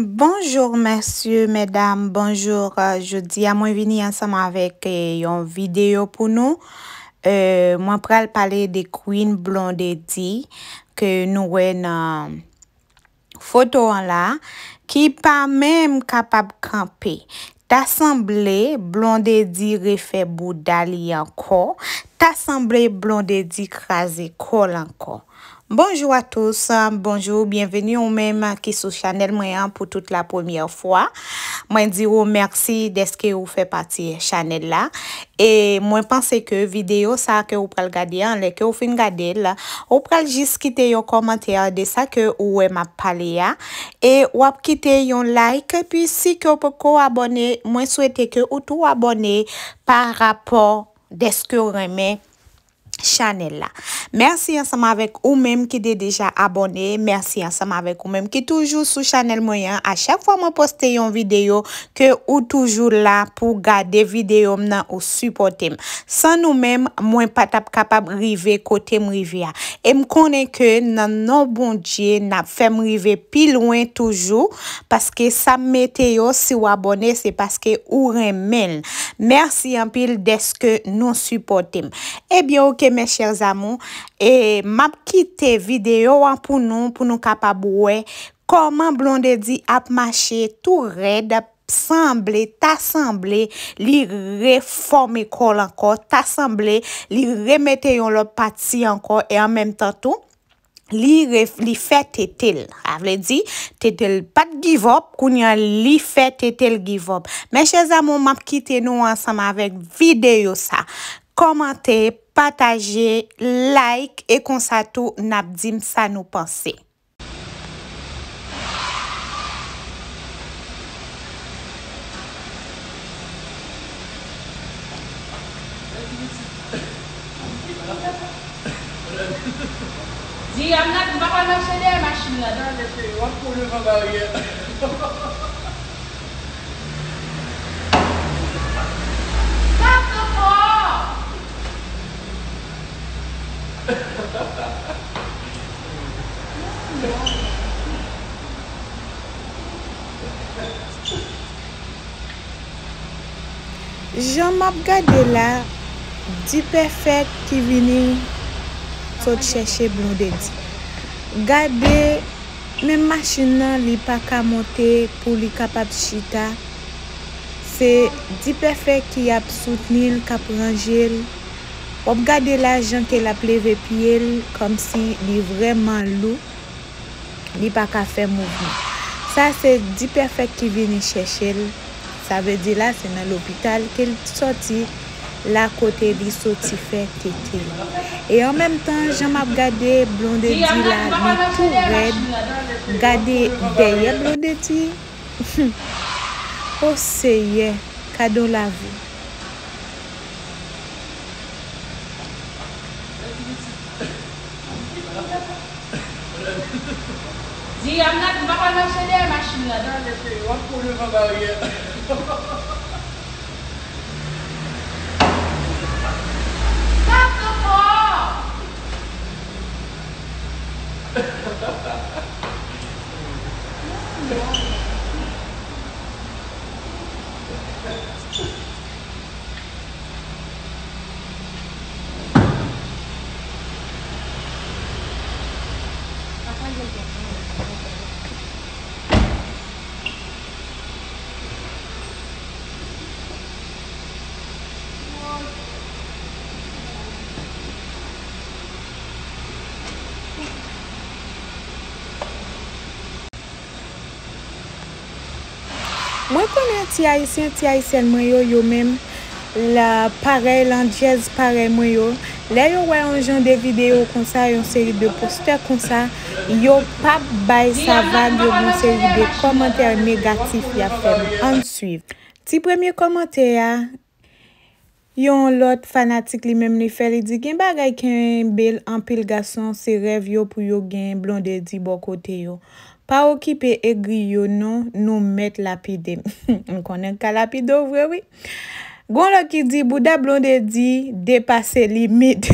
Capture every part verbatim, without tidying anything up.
Bonjou mesye, medam, bonjou. Jodi a mwen vini ansanm avèk eh, yon videyo pou nou. Eh, mwen pral pale de Queen Blondedy ke nou wè nan foto an la, ki pa menm kapab kanpe. Ta sanble Blondedy refè bouda li ankò. Ta sanble Blondedy kraze kò l ankò. Bonjou a tous, bonjou, byenveni ou menm ki sou chanèl mwen an pou tout la premyè fwa. Mwen di ou mèsi dèske ou fè pati chanèl la. E mwen panse ke videyo sa ke ou pral gade an, lè ke ou fin gade l, ou pral jis kite yon kòmantè de sa ke ou wè m ap pale a. E w ap kite yon like. Epi si ke ou poko abòne, mwen swete ke ou tou abòne pa rapò dèske w renmen chanèl la. Mèsi ansanm avèk ou menm ki te deja abòne. Mèsi ansanm avèk ou menm ki toujou sou chanèl mwen an. A chak fwa mwen poste yon videyo, ke ou toujou la pou gade videyo m nan, ou sipòte m. San nou menm, mwen pa t ap kapab rive kote m rive a. E m konnen ke nan non Bondye, n ap fè m rive pi lwen toujou, paske sa m mete yo, si w abòne, se paske ou renmen l. Mèsi anpil dèske nou sipòte m. Ebyen, oke, mes chers amours, e m ap kite videyo an pou nou, pou nou kapab wè kòman Blondedy ap mache tou rèd, sanble, ta sanble li refòme kò l ankò, ta sanble li remete yon lòt pati ankò, e an menm tan tou, li, ref, li fè tete l. Sa vle di, tete l pa t give up, kounye a li fè tete l give up. Mes chers amours, m ap kite nou ansanm avèk videyo sa. Kòmante, pataje, like, e konsa tou, n ap di m sa nou panse. Di Amnat, m pa pral mache dèyè machin la, non, mesye, w ap pran devan baryè. Tap ankò! Jan m ap gade la, Dipèfèk ki vini sot chèche Blondedy. Gade, menm machin nan, li pa ka monte pou li kapab chita. Se Dipèfèk ki ap soutni l, k ap ranje l. W ap gade la, jan ke l ap leve pye l, kòmsi li vrèman lou. Li pa ka fè mouvman. Sa se Dipèfèk ki vini chèche l. Sa vle di la se nan lopital ke l sòti, la kote li soti fè tete l. E an menm tan, jan m ap gade Blondedy la, li tou rèd. Gade dèyè Blondedy. O Seyè, gade yon lavi. Di Amnat, m pa pral mache dèyè machin la, non, mesye, w ap pran devan baryè. Tap ankò! Mwen konnen ti Ayisyen, ti Ayisyèn mwen yo, yo menm, la, parèy, landjèz parèy mwen yo, lè yo wè yon jan de videyo konsa, yon seri de postè konsa, yo p ap bay sa vag, yo gen yon seri de kòmantè negatif y ap fè m. Ann swiv. Ti premye kòmantè a, yon lòt fanatik li menm li fè, li di, gen bagay kenbe l anpil gason, se rèv yo pou yo gen Blondedy bò kote yo. Pa okipe egri yo non, nou mèt lapide m. M konnen m ka lapide w vre wi. Gon lòt ki di, bouda Blondedy depase limit.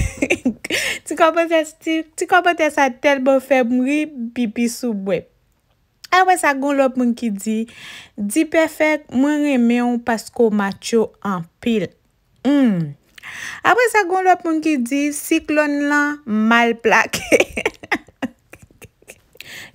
Ti kòmantè, ti, ti kòmantè sa tèlman fè m ri, pipi sou mwen. Apre sa, gon lòt moun ki di, Dipèfèk, mwen renmen w paske w matcho anpil. Hmm. Apre sa, gon lòt moun ki di, siklòn lan mal plake.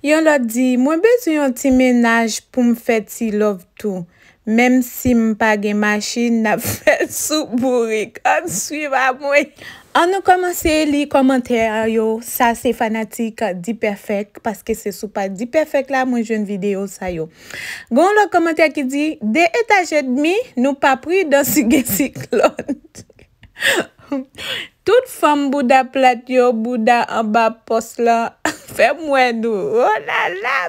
Yon lòt di, mwen bezwen yon ti mennaj pou m fè ti love tou. Menm si m pa gen machin, n ap fè l sou bourik. Ann swiv a mwen. Ann nou kòmanse li kòmantè yo. Sa se fanatik Dipèfèk, paske se sou paj Dipèfèk la mwen jwenn videyo sa yo. Gon lòt kòmantè ki di, de etaj edmi, nou pa pridan si gen siklòn. Tout fanm bouda plat yo, bouda anba pòs lan, fè m wè nou. Oh la la!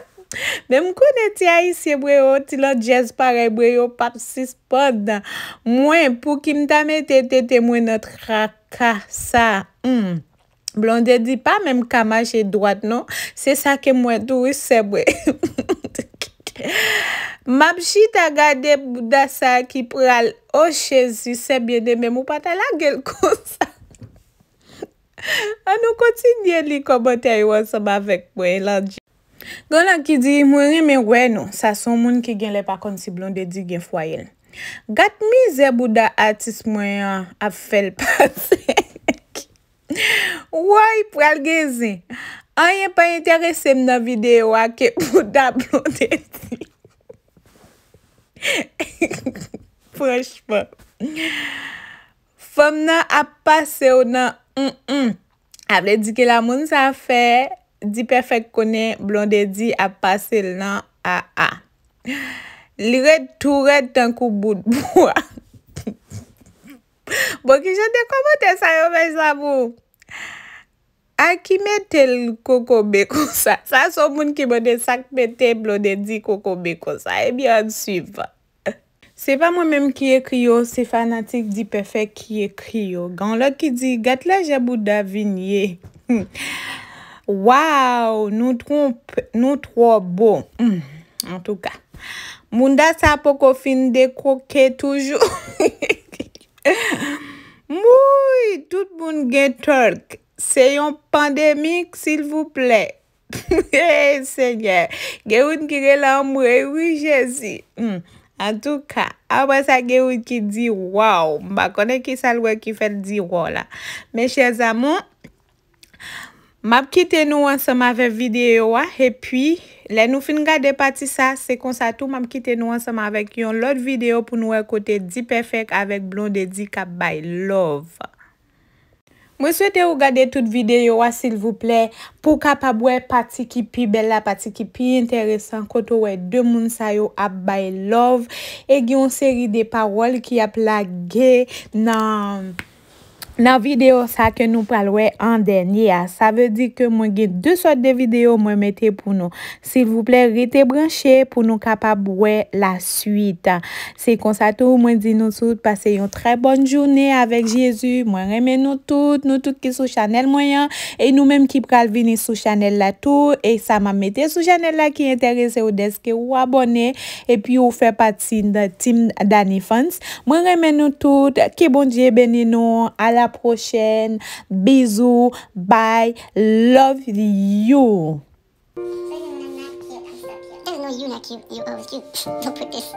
Men m konnen ti ayisyen bre yo, ti landjèz parèy bre yo p ap sispann. Mwen, pouki m ta mete tete mwen nan traka sa? Hmm. Blondedy pa menm ka mache dwat non. Se sa ke m wè tou wi sè mwen. M ap chita gade bouda sa ki pral. O Jezi, sè byeneme m, ou pa ta lage l konsa. Ann nou kontinye li kòmantè yo ansanm avèk mwen, Landji. Gon lòt ki di, mwen renmen wè nou. Sa se yon moun ki genlè pa konn si Blondedy gen fwaye l. Gad mizè bouda atis mwen an ap fè l pase. Woy, pral gen zen. Anyen pa enterese m nan videyo a ke bouda Blondedy. Franchman. Fanm nan ap pase w nan mm. A vle di ke la moun sa fè Dipèfèk konnen Blondedy ap pase l nan aa. Li ret tou rèd tankou bout bwa. Bon, ki jan de kòmantè sa yo, mezanmi? A ki mete l kokobe konsa? Sa se yon moun ki mande sa k mete Blondedy kokobe konsa. Ebyen, ann swiv. Se pa mwen menm ki ekri yo, se fanatik Dipèfèk ki ekri yo. Gen yon lòt ki di, gad lajè bouda vin ye. Waw, nou twonp, nou twò bo. Hmm, antouka. Bouda sa poko fin dekwoke toujou. Wouy, tout moun gen twerk. Se yon pandemik, silvouplè. Hey, Senyè. Gen youn ki rele anmwey, wi, Jezi. Hmm. Antouka, apre sa, gen youn ki di, waw. M pa konnen ki sa l wè ki fè l di waw la. Mes chers amours, m ap kite nou ansanm avèk videyo a. Epi, lè nou fin gade pati sa, se konsa tou, m ap kite nou ansanm avèk yon lòt videyo pou nou wè kote Dipèfèk avèk Blondedy k ap bay love. Mwen swete ou gade tout videyo a, silvouplè, pou w kapab wè pati ki pi bèl la, pati ki pi enteresan, kote w wè de moun sa yo ap bay love, e gen yon seri de pawòl ki ap lage nan, nan videyo sa ke nou pral wè an dènye a. Sa vle di ke mwen gen de sòt de videyo mwen mete pou nou. Silvouplè, rete branche pou nou kapab wè laswit. Se konsa tou, mwen di nou tout, pase yon trè bòn jounen avèk Jezi. Mwen renmen nou tout, nou tout ki sou chanèl mwen an, e nou menm ki pral vini sou chanèl la tou, e sa m ap mete sou chanèl la ki enterese w, dèske ou abòne, epi ou fè pati nan team Dany Fans. Mwen renmen nou tout, ke Bondye beni nou, a la pwochèn, bizou, bye, love you. So you know when I'm not cute, I'm still cute. There's no you not cute. You always cute. Don't put this.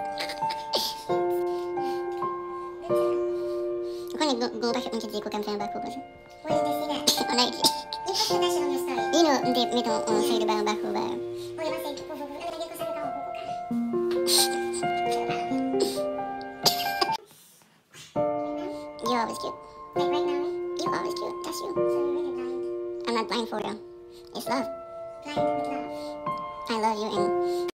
Ou konnen gon, gon pakèt moun ki di koka m fè anba kou konsa. Where did they see that? On a... You put that shit on your story. You know, m te mete yon, yon seri de bagay anba kou ba yo. Oh, you must say people who... You always cute. Like right now? You always cute. That's you. So you're really blind. I'm not blind for real. It's love. Blind with love. I love you and